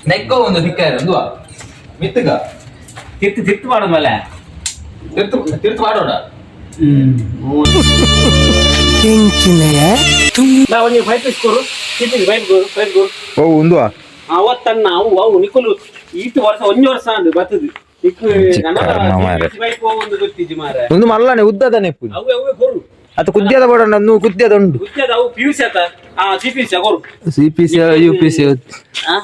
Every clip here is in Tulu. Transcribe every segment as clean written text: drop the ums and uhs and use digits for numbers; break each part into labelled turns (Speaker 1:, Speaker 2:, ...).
Speaker 1: ನೆಕ್ಕೋ ಒಂದು ದಿಕ್ಕಾರ ಒಂದು ಮಿತ್ತಗ
Speaker 2: ತಿರ್ತು ತಿರ್ತು ಮಾಡೋದು ಮಲೆ.
Speaker 1: ತಿರ್ತು ತಿರ್ತು ಮಾಡೋಣ.
Speaker 2: ನಾ ಒಂಜಿ ಫೈವ್ ಪೀಸ್ ಕೊರು, ಸಿಪಿಸಿ ಫೈವ್ ಕೊರು, ಫೈವ್ ಕೊರು.
Speaker 3: ಓ ಉಂದುವ.
Speaker 2: ಅವತ್ತನ್ನ ಅವು ಅವು ನಿಕುಲು ಈತ ವರ್ಷ ಒಂಜಿ ವರ್ಷ ಅಂದ್ ಬತ್ತದು ನಿಕ್ಕು.
Speaker 3: ಕರ್ಮ ಮಾರ್ರೆ.
Speaker 2: ಪೈಪ್ ಒಂದು ಗೊತ್ತಿಜ್ಜಿ ಮಾರ್ರೆ.
Speaker 3: ಒಂದು ಮಲ್ಲನೆ ಉದ್ದದ ನೆಪ್ಪು.
Speaker 2: ಅವು ಅವೇ ಕೊರು.
Speaker 3: ಅದು ಕುದ್ಯದ ಬೋಡ ನೀವು ಕುದ್ಯದ ಉಂಟು.
Speaker 2: ಗುತ್ತಿಯದ ಅವು P U C ಆತ, ಆ C P C ಕೊರು.
Speaker 3: C P C U P C.
Speaker 2: ಆ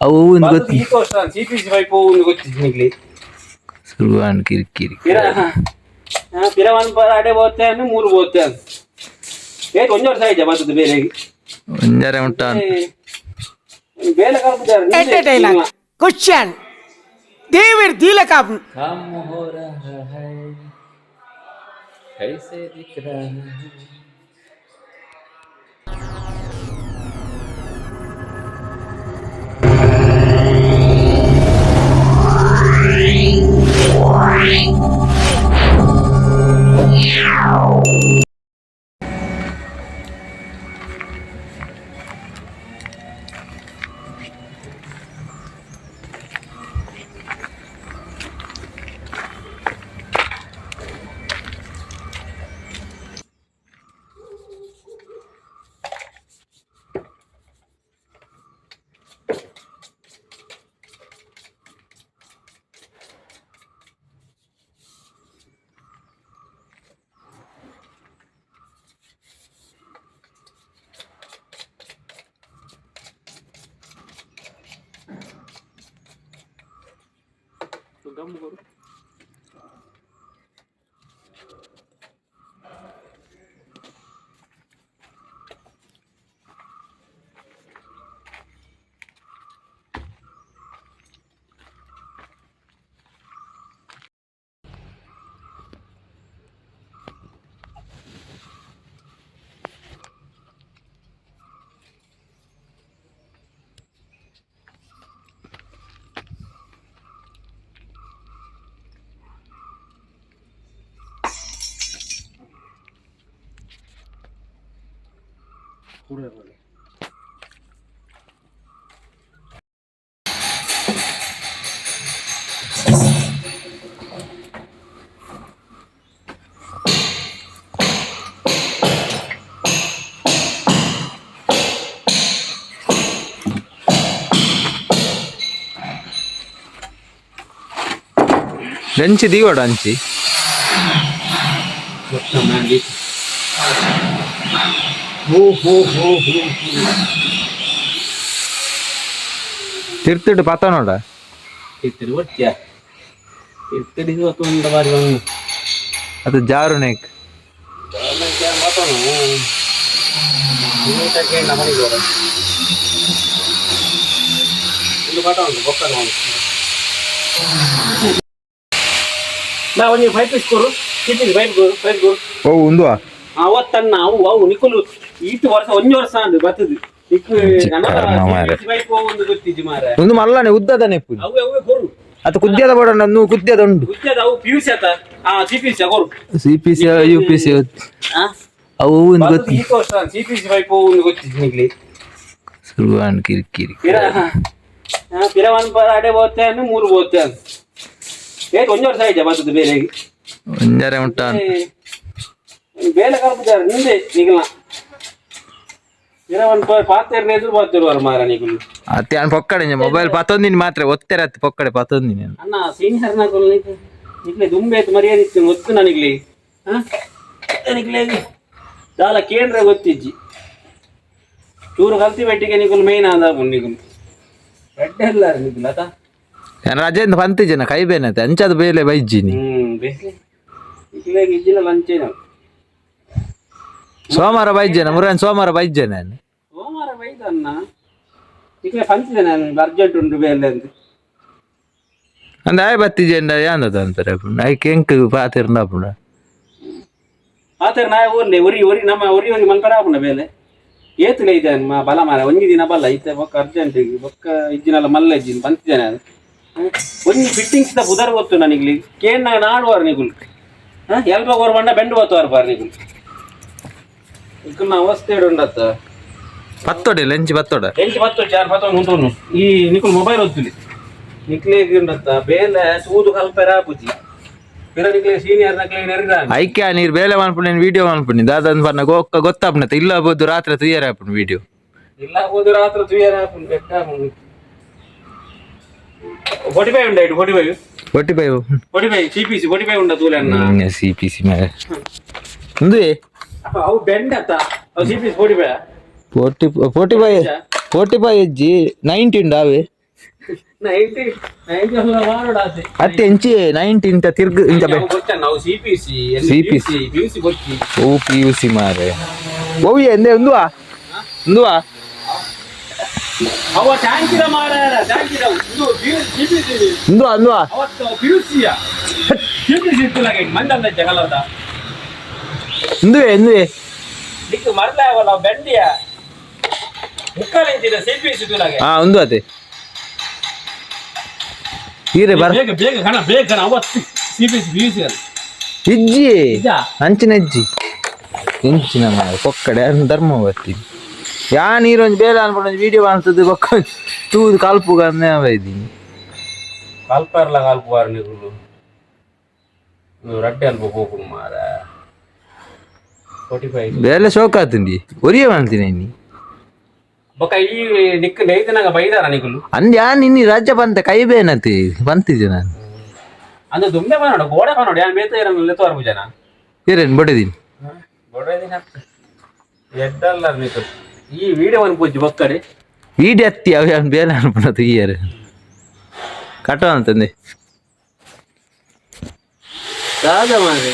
Speaker 3: ಅವು ಒಂದು
Speaker 2: ಬತ್ತದು.
Speaker 3: ಗೊತ್ತಿ.
Speaker 2: ಈತ ವರ್ಷ C P C pipe ಒಂದು ಗೊತ್ತಿಜ್ಜಿ ನಿಕ್ಲಿ.
Speaker 3: ಸುರುವಾನ್ ಕಿರಿಕಿರಿ.
Speaker 2: ಪಿರ ಪಿರವನ್ ಪರ ಅಡೆ ಬೋತೆ ಮೂರು ಬೋತೆ. ಏತ್ ಒಂಜಿ ವರ್ಷ ಆಯ್ತಾ ಬತ್ತದು ಬೇರೆ.
Speaker 3: ಒಂಜರೆ ಉಂಟ.
Speaker 2: ಬೇಲೆ ಕಲ್ಪುದಾರೆ.
Speaker 4: Entertainer question ದೇವಿರ್ ದೀಲಕಾಪ್.
Speaker 1: काम हो रहा है, कैसे दिख रहा है?
Speaker 2: ಗಮ್ಮು ಕೊರು.
Speaker 3: ಅಂಚಿ ದೀವಡ ಅಂಚಿ. ತಿರ್ತಿಡು ಪತ ನೋಡ.
Speaker 2: ತಿರ್ತಿರು ಬರ್ತೀಯ ತಿರ್ತಿಡಿ ಇವತ್ತು ಬಾರಿ ಒಂದು.
Speaker 3: ಅದು ಜಾರು ನೆಕ್.
Speaker 2: ನಾ ಒಂಜಿ ಫೈವ್ ಪೀಸ್ ಕೊರು, ಸಿಪಿಸಿ ಫೈವ್ ಕೊರು, ಫೈವ್ ಕೊರು.
Speaker 3: ಓ ಉಂದುವ.
Speaker 2: ಅವತ್ತನ್ನ ಅವು ಅವು ನಿಕುಲು ಈತ ವರ್ಷ ಒಂಜಿ ವರ್ಷ ಅಂದ್ ಬತ್ತದು ನಿಕ್ಕು.
Speaker 3: ಕರ್ಮ ಮಾರ್ರೆ.
Speaker 2: ಪೈಪ್ ಒಂದು ಗೊತ್ತಿಜ್ಜಿ ಮಾರ್ರೆ.
Speaker 3: ಒಂದು ಮಲ್ಲನೆ ಉದ್ದದ ನೆಪ್ಪು.
Speaker 2: ಅವು ಅವೇ ಕೊರು.
Speaker 3: ಅದು ಕುದ್ಯದ ಬೋಡ ನೀವು ಕುದ್ಯದ ಉಂಟು.
Speaker 2: ಗುತ್ತಿಯದ ಅವು P U C ಆತ, ಆ C P C ಕೊರು.
Speaker 3: C P C U P C.
Speaker 2: ಆ
Speaker 3: ಅವು ಒಂದು
Speaker 2: ಬತ್ತದು.
Speaker 3: ಗೊತ್ತಿ.
Speaker 2: ಈತ ವರ್ಷ C P C pipe ಒಂದು ಗೊತ್ತಿಜ್ಜಿ ನಿಕ್ಲಿ.
Speaker 3: ಸುರುವಾನ್ ಕಿರಿಕಿರಿ.
Speaker 2: ಪಿರ ಪಿರವನ್ ಪರ ಅಡೆ ಬೋತೆ ಮೂರು ಬೋತೆ. ಏತ್ ಒಂಜಿ ವರ್ಷ ಆಯ್ತಾ ಬತ್ತದು ಬೇರೆ.
Speaker 3: ಒಂಜರೆ ಉಂಟ.
Speaker 2: ಬೇಲೆ ಕಲ್ಪುದಾರೆ ನಿಂದೆ ನಿಗಲ ಪಿರವನ್ ಪರ ಪಾತೆರ್ನ ಎದುರು ಬಾತಿರುವಾರ ಮಾರ ನಿಗುಲು.
Speaker 3: ಅತ್ತೆ ಅನ್ ಪೊಕ್ಕಡೆ ಮೊಬೈಲ್ ಪತ್ತೊಂದಿನ ಮಾತ್ರ ಒತ್ತೆರ ಅತ್ತೆ ಪೊಕ್ಕಡೆ ಪತ್ತೊಂದಿನ.
Speaker 2: ಅಣ್ಣ ಸೀನಿಯರ್ ನಾಕುಲು ನಿಕ್ಲೆ ದುಂಬೇತ್ ಮರ್ಯಾದೆ ಇತ್ತು ಗೊತ್ತು ನನಗ್ಲಿ. ಹಾ ನಿಕ್ಲೆ ದಾಲ ಕೇಂದ್ರ ಗೊತ್ತಿಜ್ಜಿ. ಚೂರು ಕಲ್ತಿ ಬೆಟ್ಟಿಗೆ ನಿಕುಲು ಮೇನ್ ಆದ ನಿಕುಲು ಎಡ್ಡೆ ಇಲ್ಲ ನಿಕುಲು ಅತ.
Speaker 3: ನಾನು ರಜೆಯಿಂದ ಪಂತಿಜನ ಕೈ ಬೇನತೆ ಅಂಚಾದ ಬೇಲೆ ಬೈಜಿನಿ.
Speaker 2: ಹ್ಮ್ ಬೇಲೆ ನಿಕ್ಲೆ ಇಜ್ಜಿನ ಲಂಚೇನ.
Speaker 3: ಸೋಮವಾರ ಬೈಜನ ಮುರಾನ್ ಸೋಮವಾರ ಬೈಜೆ ನಾನು.
Speaker 2: ಸೋಮವಾರ ಬೈದನ್ನ ನಿಕ್ಲೆ ಪಂಚಿದೆ ನಾನು ಅರ್ಜೆಂಟ್ ಉಂಟು ಬೇಲೆ ಅಂತ.
Speaker 3: ಅಂದ ಆಯ್ ಬತ್ತಿಜೆಂಡ ಯಾಂದ ಅಂತಾರೆ I ಕೆಂಕ್ ಪಾತಿರ್ನ ಪುಣ.
Speaker 2: ಆತರ ನಾಯ ಊರ್ಲೆ ಒರಿ ಒರಿ ನಮ್ಮ ಒರಿ ಒರಿ ಮನ್ಪರ ಆಪುಂಡ ಬೇಲೆ ಏತುಲೆ ಇದೆ ಮಾ ಬಲ ಮಾರ ಒಂಜಿ ದಿನ ಬಲ್ಲ ಇತ್ತೆ ಬೊಕ್ಕ ಅರ್ಜೆಂಟ್ ಬೊಕ್ಕ ಇಜ್ಜಿನಲ್ಲ ಮಲ್ಲ ಇಜ್ಜಿನ ಬಂತಿದ್ದೇನೆ ಅದು. ಒಂಜಿ ಫಿಟ್ಟಿಂಗ್ಸ್ ದ ಪುದರ್ ಗೊತ್ತು ನನಗೆ ಕೇನ್ ನಾಡುವಾರ ನಿಗುಲ್ ಎಲ್ಪ ಗೋರ್ ಬಂಡ ಬೆಂಡು ಬತ್ತುವಾರ ಬಾರ್ ನಿಗುಲ್ ಇಕ್ಕುನ ಅವಸ್ಥೆ ಉಂಡತ್ತ.
Speaker 3: ಪತ್ತೊಡೆ ಲಂಚ್ ಪತ್ತೊಡ.
Speaker 2: ಎಂಚಿ ಪತ್ತು ಚಾರ್ ಪತ್ತೊಂದು ಉಂಟು. ಈ ನಿಕುಲು ಮೊಬೈಲ್ ಒತ್ತುಲಿ ನಿಕ್ಲೆ ಉಂಡತ್ತ ಬೇಲೆ ಸೂದು ಕಲ್ಪೆರ ಪೂಜಿ ಪಿರ ನಿಕ್ಲೆ ಸೀನಿಯರ್ ನಕ್ಲೆ ನೆರಿದ.
Speaker 3: ಐಕೆ ನೀರು ಬೇಲೆ ಮನ್ಪುಣಿ, ವಿಡಿಯೋ ಮನ್ಪುಣಿ ದಾದ ಪನ್ನ ಗೊಕ್ಕ ಗೊತ್ತಾಪುಣತೆ ಇಲ್ಲ ಬೋದು ರಾತ್ರಿ ತುಯ್ಯರ ಆಪುಣಿ ವಿಡಿಯೋ.
Speaker 2: ಇಲ್ಲ ಹೋದು ರಾತ್ರಿ ತುಯ್ಯರ ಆಪುಂಡು ಬೆಟ್ಟ ಆಪುಂಡು. 45 ಉಂಡ ಇಡು 45.
Speaker 3: 45.
Speaker 2: 45 CPC 45 ಉಂಡ ತೂಲೆ ಅಣ್ಣ.
Speaker 3: C P C ಮೇಲೆ ಉಂದುವೆ.
Speaker 2: ಅವು ಬೆಂಡ್ ಅತ್ತ, ಅವು CPC 45.
Speaker 3: 40, 45, 45 ಹೆಜ್ಜಿ 90 ಉಂಡು ಅವೇ.
Speaker 2: 90 90 ಅಲ್ಲ ಮಾಡೋಡ ಆಸೆ.
Speaker 3: ಅತ್ತೆ ಎಂಚಿ 90 ಇಂತ ತಿರ್ಗು ಇಂತ ಬೆ.
Speaker 2: ನಾವು CPC.
Speaker 3: CPC.
Speaker 2: PUC ಬೊಚ್ಚಿ.
Speaker 3: ಓ P U C ಮಾರೆ, ಓವಿ ಎಂದೆ ಉಂದುವಾ ಉಂದುವಾ.
Speaker 2: ಅವ ಟ್ಯಾಂಕಿದ ಮಾರ, ಟ್ಯಾಂಕಿದ ಇದು ಸಿಪಿಸಿ.
Speaker 3: ಉಂದುವಾ ಉಂದುವಾ.
Speaker 2: ಅವತ್ತು ಪಿಯುಸಿಯ ಸಿಪಿಸಿ ಇತ್ತು ಲಗೆ ಮಂದಲ್ಲ ಜಗಲದ.
Speaker 3: ಉಂದುವೆ ಉಂದುವೆ.
Speaker 2: ದಿಕ್ಕು ಮರಲ ಅವಲ್ಲ ಬೆಂಡಿಯ ಮುಕ್ಕಲಿಂಚಿದ ಸಿಪಿಸಿ ತುಲಾಗೆ.
Speaker 3: ಹಾ, ಉಂದು ಅದೇ ಹೀರೆ ಬರ್.
Speaker 2: ಬೇಗ ಬೇಗ ಕಣ, ಬೇಗ ಕಣ, ಅವತ್ತು ಸಿಪಿಸಿ ಪಿಯುಸಿ ಅಲ್ಲ.
Speaker 3: ಇಜ್ಜಿ.
Speaker 2: ಇಜ್ಜಾ?
Speaker 3: ಅಂಚಿನ ಇಜ್ಜಿ ಎಂಚಿನ ಮಾರೆ ಪೊಕ್ಕಡೆ ಧರ್ಮ ಬರ್ತೀನಿ ಯಾ ನೀರೊಂಜಿ ಬೇಲೆ ಅನ್ಕೊಂಡು ಒಂಜಿ ವಿಡಿಯೋ ಅನ್ಸದು ಬೊಕ್ಕ ತೂದು ಕಲ್ಪುಗ ಅಂದೇ ಬೈದೀನಿ.
Speaker 2: ಕಲ್ಪರ್ಲ ಕಲ್ಪುವಾರ ನಿಗುಲು ರಡ್ಡೆ ಅಲ್ಪ ಪೋಪುಡು ಮಾರ 45.
Speaker 3: ಬೇಲೆ ಶೋಕ್ ಆತುಂಡಿ ಒರಿಯೇ ಮಾಡ್ತೀನಿ ನೀ.
Speaker 2: ಬೊಕ್ಕ ಈ ನಿಕ್ ನೈತನಾಗ ಬೈದಾರ ನಿಗುಲು.
Speaker 3: ಅಂದ್ ಯಾ ನಿನ್ನಿ ರಾಜ್ಯ ಬಂತ ಕೈ ಬೇನತಿ ಬಂತಿದ್ದೆ ನಾನು.
Speaker 2: ಅಂದ್ರೆ ದುಂಬೆ ಬನ್ನೋಡು ಗೋಡೆ ಬನ್ನೋಡು ಯಾನ್ ಬೇತ ಇರಲ್ಲ ತೋರ್ಬು ಜನ.
Speaker 3: ಏರೇನು ಬಡಿದೀನಿ.
Speaker 2: ಗೋಡೆ ದಿನ ಎಡ್ಡಲ್ಲ ನಿಕುಲು ಈ ವಿಡಿಯೋ ಪೂಜಿ ಬೊಕ್ಕಡೆ.
Speaker 3: ವಿಡಿಯೋ ಅತ್ತಿ ಅವು ಯಾನ್ ಬೇಲೆ ಅನ್ಪುಣ ತುಯ್ಯರು ಕಟ್ಟೋ ಅಂತಂದೆ.
Speaker 2: ದಾದ ಮಾರೆ.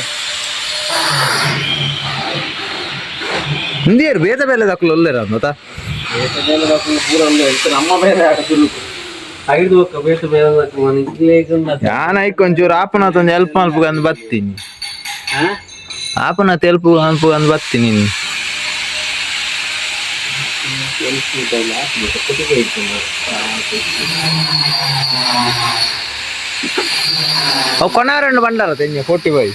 Speaker 3: ಇಂದಿಯರು ಬೇತ ಬೇಲೆ ದಕ್ಕಲು ಒಲ್ಲೆರ ಅಂದತಾ.
Speaker 2: ಬೇತ ಬೇಲೆ ದಕ್ಕಲು ಪೂರ ಒಲ್ಲೆ ಇತ್ತೆ ನಮ್ಮ ಬೇಲೆ ಆಟ ತುಳುಕು ಐದು ಬೊಕ್ಕ ಬೇತ ಬೇಲೆ ದಕ್ಕಲು ಮನಿಕ್ಲೇಕುಂಡ.
Speaker 3: ಯಾನ್ ಐಕ್ ಒಂಚೂರು ಆಪುನತ ಒಂಜಿ ಹೆಲ್ಪ್ ಮಲ್ಪುಗ ಅಂದ್ ಬತ್ತೀನಿ.
Speaker 2: ಹಾ.
Speaker 3: ಆಪುನತ ಹೆಲ್ಪ್ ಮಲ್ಪುಗ ಅಂದ್ ಬತ್ತೀನಿ. ಅವು ಕೊನಾರಣ್ಣು ಬಂಡಾರ ತೆಂಜ 45.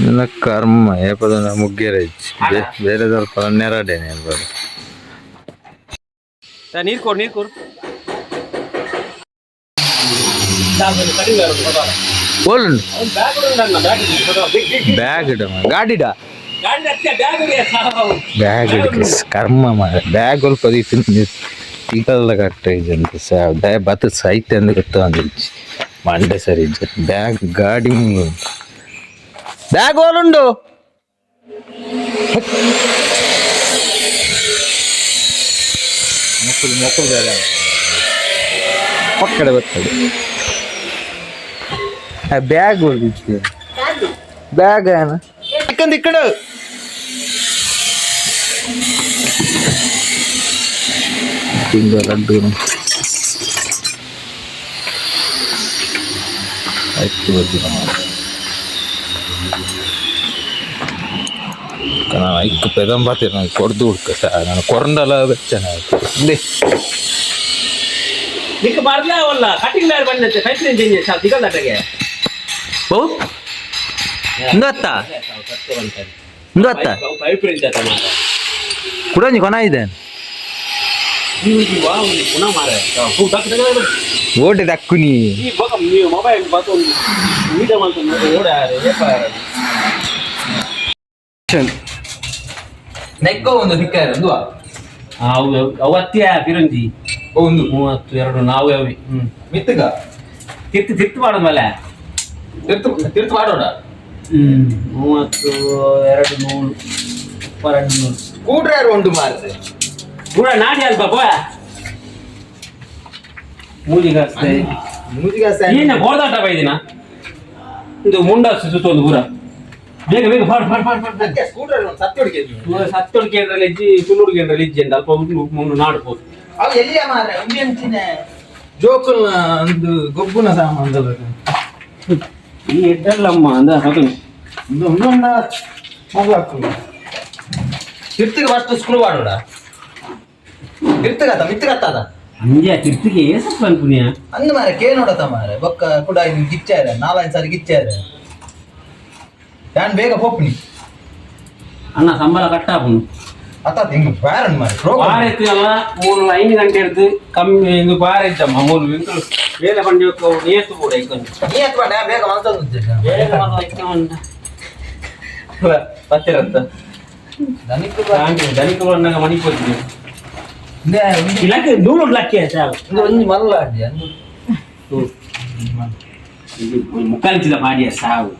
Speaker 3: ನನ್ನ ಕರ್ಮ ಏಪದ ಮುಗ್ಗೇರ ಹೆಚ್ಚು ಬೇರೆ ಸ್ವಲ್ಪ ನೆರಡೇನೆ ಹೇಳ್ಬೋದು.
Speaker 2: ನೀರು ಕೊಡು, ನೀರು ಕೊಡು.
Speaker 3: ಓಲುಂಡು ಬ್ಯಾಗ್ ಇಡ ಗಾಡಿಡ ಬ್ಯಾಗ್ ಇಡ ಕರ್ಮ ಮಾರ ಬ್ಯಾಗ್ ಒಲ್ಪ ತಿಂಗಲ್ದ ಕಟ್ಟ ಇಜ್ಜಂತೆ ದಯ ಬತ್ತ ಸೈತೆ ಅಂದ್ ಗೊತ್ತಾಂದಿಜ್ಜಿ ಮಂಡೆ ಸರಿ ಇಜ್ಜ ಬ್ಯಾಗ್ ಗಾಡಿ ಮುಂದೆ ಬ್ಯಾಗ್ ಓಲುಂಡು. ಮೊಕ್ಕಲು ಮೊಕ್ಕಲು ಬೇರೆ ಪಕ್ಕಡೆ ಬರ್ತದೆ. ಬ್ಯಾಗ್ ಹೊಡೆದಿತ್ತು ಬ್ಯಾಗ್ ಏನ ಇಕ್ಕಂದು ಇಕ್ಕಡು ತಿಂಗಳ ಲಡ್ಡು ಆಯ್ತು ಬರ್ತೀನಿ. ನಾನು ಐಕ್ ಪೆದಂಬಾತಿ ನಾನು ಕೊಡ್ದು ಹುಡ್ಕ ನಾನು ಕೊರಂಡಲ ಬೆಚ್ಚನ ಇಂದೆ.
Speaker 2: ನಿಕ್ ಬರ್ಲೇ ಅವಲ್ಲ ಕಟಿಂಗ್ ಬೇರೆ ಬಂದತ್ತೆ ಪೈಪ್ಲೈನ್ ಚೇಂಜ್ ತಿಗಲ್ದಟ್ಟಗೆ.
Speaker 3: ಓ ಇಂದು ಅತ್ತ ಇಂದು ಅತ್ತ.
Speaker 2: ಪೈಪ್ಲೈನ್ ಜಾತ ಮಾರ.
Speaker 3: ಕುಡಂಜಿ ಕೊನ ಇದೆ.
Speaker 2: ಪುನಃ ಮಾರ
Speaker 3: ಓಟೆ ದಕ್ಕುನಿ.
Speaker 2: ಈ ಬೊಕ ನೀವು ಮೊಬೈಲ್ ಬತ್ತೊಂದು ವೀಡಿಯೋ ಮಾಡ್ಕೊಂಡು ಓಡಾರೆ ಏಪಾರ.
Speaker 1: ನೆಕ್ಕೋ ಒಂದು ಸಿಕ್ಕಾರೆ ಉಂದುವಾ.
Speaker 2: ಅವು ಅವತ್ತಿಯ ಪಿರಂಜಿ.
Speaker 1: ಒಂದು
Speaker 2: 32 ನಾವು ಅವಿ ಹ್ಮ್.
Speaker 1: ಮಿತ್ತಗ.
Speaker 2: ತಿರ್ತು ತಿರ್ತು ಮಾಡೋದು ಮೇಲೆ.
Speaker 1: ತಿರ್ತು ತಿರ್ತು ಮಾಡೋಣ.
Speaker 2: ಹ್ಮ್ 32 ನೂರು 22 ನೂರು.
Speaker 1: ಕೂಡ್ರೆ ಯಾರು ಉಂಟು ಮಾರ್ರೆ.
Speaker 2: ಪೂರ ನಾಡಿ ಅಲ್ಪ ಪೋ ಮೂಲಿಗಾಸ್ತೆ. ಏನ ಬೋರ್ದಾಟ ಬೈದಿನ ಇದು ಮುಂಡಾಸು ಸುತ್ತೊಂದು ಪೂರ ಬೇಗ ಬೇಗ ಫಾಡ್ ಫಾಡ್ ಫಾಡ್ ಫಾಡ್.
Speaker 1: ಸ್ಕೂಟರ್ ಸತ್ತೊಡಿಗೆ.
Speaker 2: ಪೂರ ಸತ್ತೊಡು ಕೇಂದ್ರಲ್ಲಿ ಇಜ್ಜಿ ತುಳುಡು ಕೇಂದ್ರಲ್ಲಿ ಇಜ್ಜಿ ಅಂತ ಅಲ್ಪ ಉಂಡು ಮುಂಡು ನಾಡ್ಬೋದು.
Speaker 1: ಅವು ಎಲ್ಲಿಯ ಮಾರ್ರೆ ಒಂಜೆಂಚಿನ
Speaker 3: ಜೋಕುಲ್ನ ಒಂದು ಗೊಬ್ಬುನ ಸಾಮಾನು.
Speaker 2: ಈ ಎಡ್ಡಲ್ಲಮ್ಮ ಅಂದ ಅದು.
Speaker 1: ತಿರ್ತಿಗೆ ಫಸ್ಟ್ ಸ್ಕ್ರೂ ಮಾಡೋಣ ತಿರ್ತಗತ್ತ ಮಿತ್ತಗತ್ತದ.
Speaker 2: ಅಂಜೆ ತಿರ್ತಿಗೆ ಏಸಪ್ಪ ಅನ್ಪುನಿಯ.
Speaker 1: ಅಂದ್ ಮಾರೆ ಕೇನೋಡತ ಮಾರೆ ಬೊಕ್ಕ ಕುಡ ಗಿಚ್ಚಾರ ನಾಲೈದು ಸಾರಿ ಗಿಚ್ಚಾರ ಯಾನ್ ಬೇಗ ಪೋಪ್ನಿ.
Speaker 2: ಅಣ್ಣ ಸಂಬಳ ಕಟ್ಟಾಪುನು.
Speaker 1: ಅತ್ತ ಹಿಂಗ್ ಬ್ಯಾರನ್ ಮಾರೆ.
Speaker 2: ವಾರ ಎತ್ತಲ್ಲ 3 5 ಗಂಟೆ ಹಿಡ್ದು ಕಮ್ಮಿ ಇಂದು ಬಾರ ಇದ್ದಮ್ಮ ಮೂರು ಇಂದು ಬೇಲೆ ಬಂಡಿ ನೇತು ಕೂಡ ಈಗ.
Speaker 1: ನೀ ಅಥವಾ ನಾ ಬೇಗ ಮಲ್ತೊಂದು.
Speaker 2: ಬೇಗ ಬಂದು ಪತ್ತಿರತ್ತ.
Speaker 1: ದನಿಕ್.
Speaker 2: ದನಿಕ ಬಂದಾಗ ಮಣಿಗೆ ಹೋಗ್ತೀನಿ. ಇಲಾಖೆ ನೂರು ಲಕ್ಕಿ ಸಾಕು.
Speaker 1: ಇಂದು ಒಂಜಿ ಮಲ್ಲ ಅಡ್ಡಿ ಅಂದು.
Speaker 2: ಮುಕ್ಕಾಲಿಚ್ಚಿದ ಮಾಡಿಯ ಸಾವು.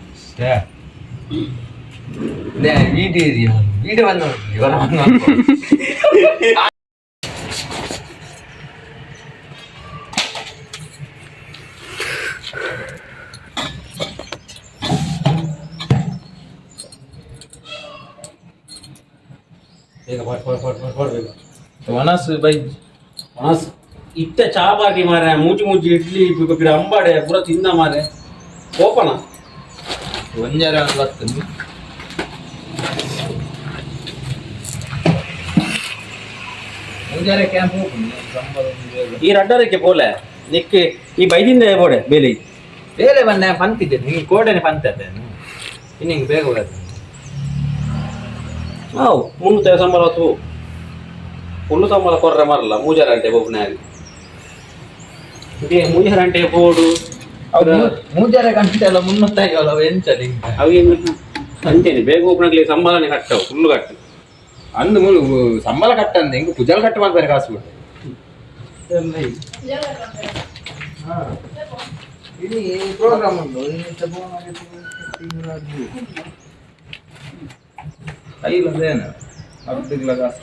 Speaker 1: ವೀಡಿಯೋ ವೀಡಿಯೋ ಬಂದು ಇವರ ಬಂದು.
Speaker 2: ಬೇಗ ಬಾಡ್ ಬಾಡ್ ಬಾಡ್ ಬಾಡ್ ಬಾಡ್ ಬೇಗ.
Speaker 3: ವನಸ್ ಬೈ.
Speaker 2: ಮನಸ್ ಇತ್ತ ಚಾ ಬಾಕಿ ಮಾರೆ ಮೂಜಿ ಮೂಜಿ ಇಡ್ಲಿ ಪಿರ ಅಂಬಾಡೆ ಪೂರ ತಿಂದ ಮಾರೆ ಕೋಪನ.
Speaker 3: ಒಂಜಾರ ಒಂದು ಬರ್ತದೆ.
Speaker 1: ಮುಂಜಾನೆ ಕ್ಯಾಂಪ್ ಹೋಗ್ತೀನಿ ಸಂಬಳ ಒಂದು ಬೇಗ.
Speaker 2: ಈ ರಡ್ಡರಕ್ಕೆ ಪೋಲೆ ನಿಕ್ ಈ ಬೈದಿಂದ ಬೋಡೆ ಬೇಲೆ.
Speaker 1: ಬೇಲೆ ಬಂದೆ ಪಂತಿದ್ದೆ ನಿಂಗೆ ಕೋಟೆನೆ ಪಂತದ್ದೆ ಇನ್ನು ಹಿಂಗೆ ಬೇಗ ಬರ್ತದೆ.
Speaker 2: ಹಾವು ಮುನ್ನೂರ ಸಂಬಳ ಹೊತ್ತು ಮುನ್ನೂರು ಸಂಬಳ ಕೊರ್ರೆ ಮರಲ್ಲ ಮೂಜಾರ ಗಂಟೆ ಒಬ್ಬನೇ ಇದೇ ಮೂಜಾರ ಗಂಟೆ ಬೋಡು.
Speaker 1: ಮೂಜಾರೆ ಗಂಟೆ ಎಲ್ಲ ಮುನ್ನೂತ್ತೈವಲ್ಲ ಎಂಚ ನಿಂಗೆ?
Speaker 2: ಅವು ಅಂತೇನೆ ಬೇಗ ಒಬ್ಬನಾಗ್ಲಿ ಸಂಬಳನೇ ಕಟ್ಟವು ಫುಲ್ಲು ಕಟ್ಟು.
Speaker 3: ಅಂದು ಮೂಲು ಸಂಬಳ ಕಟ್ಟಂದೆ ಹಿಂಗೆ ಪುಜಾಲ್ ಕಟ್ಟು ಮಾಡ್ತಾರೆ ಕಾಸು ಬಿಟ್ಟು.
Speaker 1: ಇಲ್ಲಿ ಪ್ರೋಗ್ರಾಮ್ ಉಂಟು.
Speaker 3: ಐಲದೇನು ಅರ್ಧ ಕಾಸು.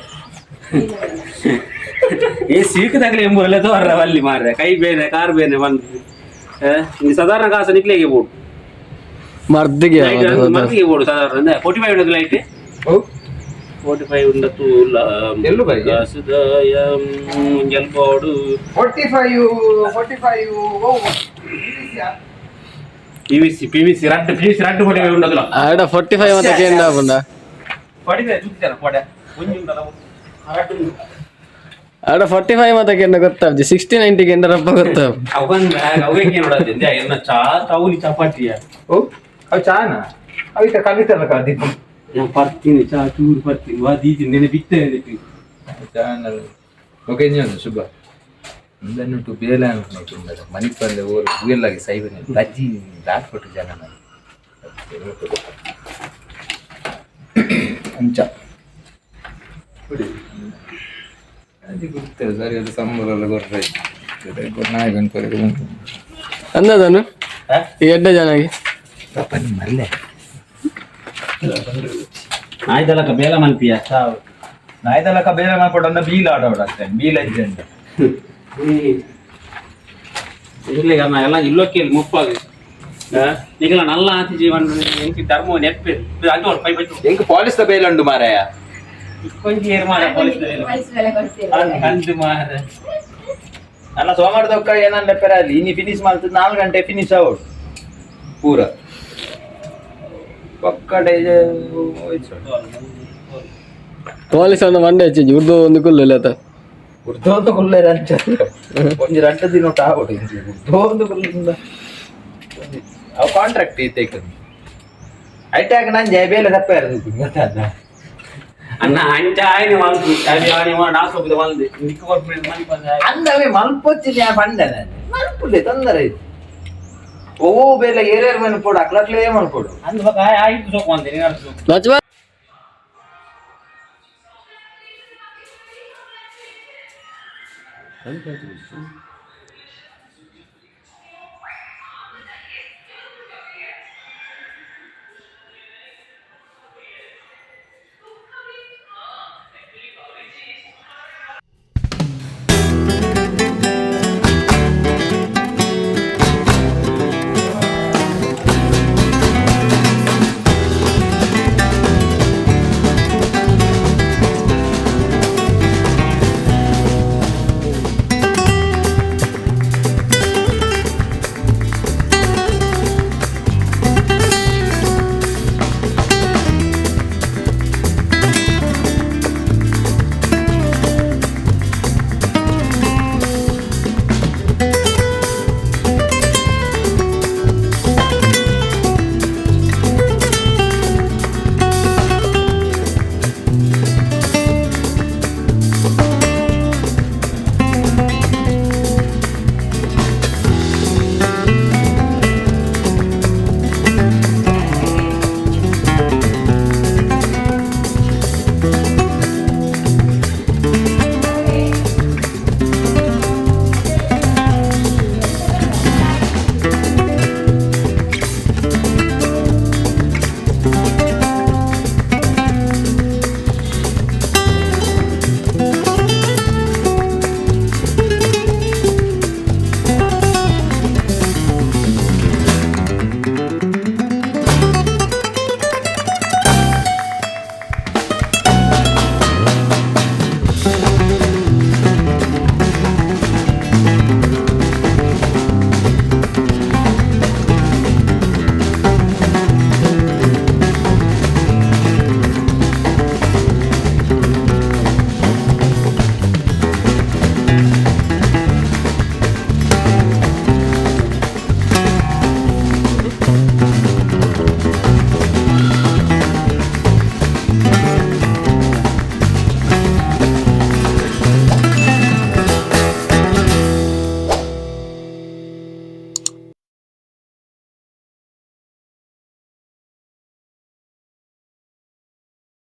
Speaker 2: ಏ ಸೀಕದಾಗಲೇ ಎಂಬುರಲ್ಲೇ ತೋರ್ರ ಅಲ್ಲಿ ಮಾರ್ರೆ ಕೈ ಬೇನೆ ಕಾರ್ ಬೇನೆ ಬಂದು ಸಾಧಾರಣ ಕಾಸು ನಿಕ್ಲೆಗೆ ಬೋಡು.
Speaker 5: ಮರ್ದಿಗೆ.
Speaker 2: ಮರ್ದಿಗೆ ಬೋಡು ಸಾಧಾರಣ 45 ಉಂಡದು ಲೈಟ್.
Speaker 3: ಓ.
Speaker 2: 45 ಉಂಡತು.
Speaker 3: ಎಲ್ಲು ಬೈ?
Speaker 2: ಜಲ್ಬೋಡು.
Speaker 1: 45 45.
Speaker 2: PVC PVC ರಡ್ಡು PVC ರಡ್ಡು 45 ಉಂಡದಲ್ಲ.
Speaker 5: ಆಡ 45 ಅಂತ ಕೇಂದ್ರ ಪುಂಡ.
Speaker 2: 45 ಚುಕ್ಕಿದಾರ ಕೊಡೆ ಒಂಜಿ ಉಂಡಲ್ಲ ರಡ್ಡು ಉಂಡು.
Speaker 5: ಆಡ 45 ಅಂತ ಕೇಂದ್ರ ಗೊತ್ತಾಬ್ಜಿ 60 90 ಕೇಂದ್ರ ರಪ್ಪ ಗೊತ್ತಾಬ್.
Speaker 2: ಅವನ್ ಅವೇಕೆ ನೋಡೋದು ಎನ್ನ ಚಾ ತೌಲಿ ಚಪಾತಿಯ.
Speaker 3: ಓ ಅವು ಚಾನ ಅವು ಇತ್ತ ಕಲಿತಲ್ಲ ಕಾದಿ.
Speaker 2: ನಾನು ಪರ್ತೀನಿ ಚಾ ಚೂರು ಪರ್ತೀನಿ ವಾ ದೀತೀನಿ ನೆನೆ ಬಿತ್ತೇನೆ.
Speaker 3: ಚಾನ ಓಕೆ ಇಂಜನ್ ಶುಭ ಇಂದನ್ನುಟು ಬೇಲೆ ಅನ್ಕೊಂಡು ಮಣಿಪಲ್ಲೆ ಊರು ಬುಯಲ್ಲಾಗಿ ಸೈಬನೆ ಬಜ್ಜಿ ದಾಟ್ಕೊಟ್ಟು ಜನ ನಾನು ಅಂಚ ಅದು ಗೊತ್ತೇವೆ ಸರಿ ಅದು ಸಂಬಳ ಗೊರ್ರೆ ನಾಯಿ ಬಂದ್ಕೊರೆ.
Speaker 5: ಅಂದದನು ಈ ಎಡ್ಡೆ ಜನಗೆ.
Speaker 3: ಮಲ್ಲೆ.
Speaker 2: ನಾಯ್ದಲಕ ಬೇಲ ಮಲ್ಪಿಯ ಸಾವು.
Speaker 3: ನಾಯ್ದಲಕ ಬೇರೆ ಮಾಡ್ಕೊಟ್ಟು ಬೀಲ್ ಆಟ ಅಷ್ಟೇ ಬೀಲ್ ಅಜ್ಜಂತ.
Speaker 2: ಇಲ್ಲ ಅಣ್ಣ ಎಲ್ಲ ಇಲ್ಲೋಕೆ ಮುಪ್ಪಾಗಿ ನಿಗಲ ನಲ್ಲ ಆತಿ ಜೀವನ ಎಂಕಿ ಧರ್ಮ ನೆಪ್ಪೆ ಅದು ಪೈ ಪೈ.
Speaker 3: ಎಂಕ್ ಪಾಲಿಸ್ ಬೇಲೆ ಉಂಡು ಮಾರಾಯ.
Speaker 2: ಕೊಂಚ ಏರ್ ಮಾರ ಪೊಲೀಸ್ ಕಂದು ಮಾರ.
Speaker 3: ನನ್ನ ಸೋಮವಾರದೊಕ್ಕ ಏನನ್ನ ಪೆರಾಲಿ ಇನ್ನು ಫಿನಿಶ್ ಮಾಡ್ತದೆ 4 ಗಂಟೆ ಫಿನಿಶ್ ಔಟ್ ಪೂರ ಪಕ್ಕ.
Speaker 5: ಪೊಲೀಸ್ ಒಂದು ಮಂಡೆ ಹೆಚ್ಚಿಜಿ ಉರ್ದು ಒಂದು ಕುಲ್ಲು ಇಲ್ಲ ಆತ.
Speaker 3: ಉರ್ದೊಂದು ಕುಲ್ಲೆ ರಂಚ ಒಂಜಿ ರಂಟ ದಿನ ಆಗೋಡು ಉರ್ದೊಂದು ಕುಲ್ಲಿಂದ ಅವು ಕಾಂಟ್ರಾಕ್ಟ್ ಐತೆ ಐಟ್ಯಾಗ ನಾನು ಜಯ ಬೇಲೆ ತಪ್ಪ ಇರೋದು ಗೊತ್ತಾದ.
Speaker 2: ಅಣ್ಣ ಅಂಚ ಆಯ್ನೆ ಮಲ್ಪು ಅದು ಆನೆ ನಾಸೋಪಿದ ಮಲ್ದೆ ನಿಕ್ಕು ಕೊರ್ಪುನ ಮನಿ ಬಂದ.
Speaker 3: ಅಂದವೇ ಮಲ್ಪೊಚ್ಚಿ ನಾ ಪಂಡೆ ನಾನು ಮಲ್ಪುಲೆ ತೊಂದರೆ ಐತೆ ಓ ಬೇಲೆ ಏರೇರು ಮನ್ಪೋಡು ಅಕ್ಲಕ್ಲೇ ಮನ್ಪೋಡು.
Speaker 2: ಅಂದ್ ಬಕ ಆಯ್ತು ಸೋಕು ಅಂದೆ ನೀನು ಸೋಕು.
Speaker 5: ಲಚ್ಮ.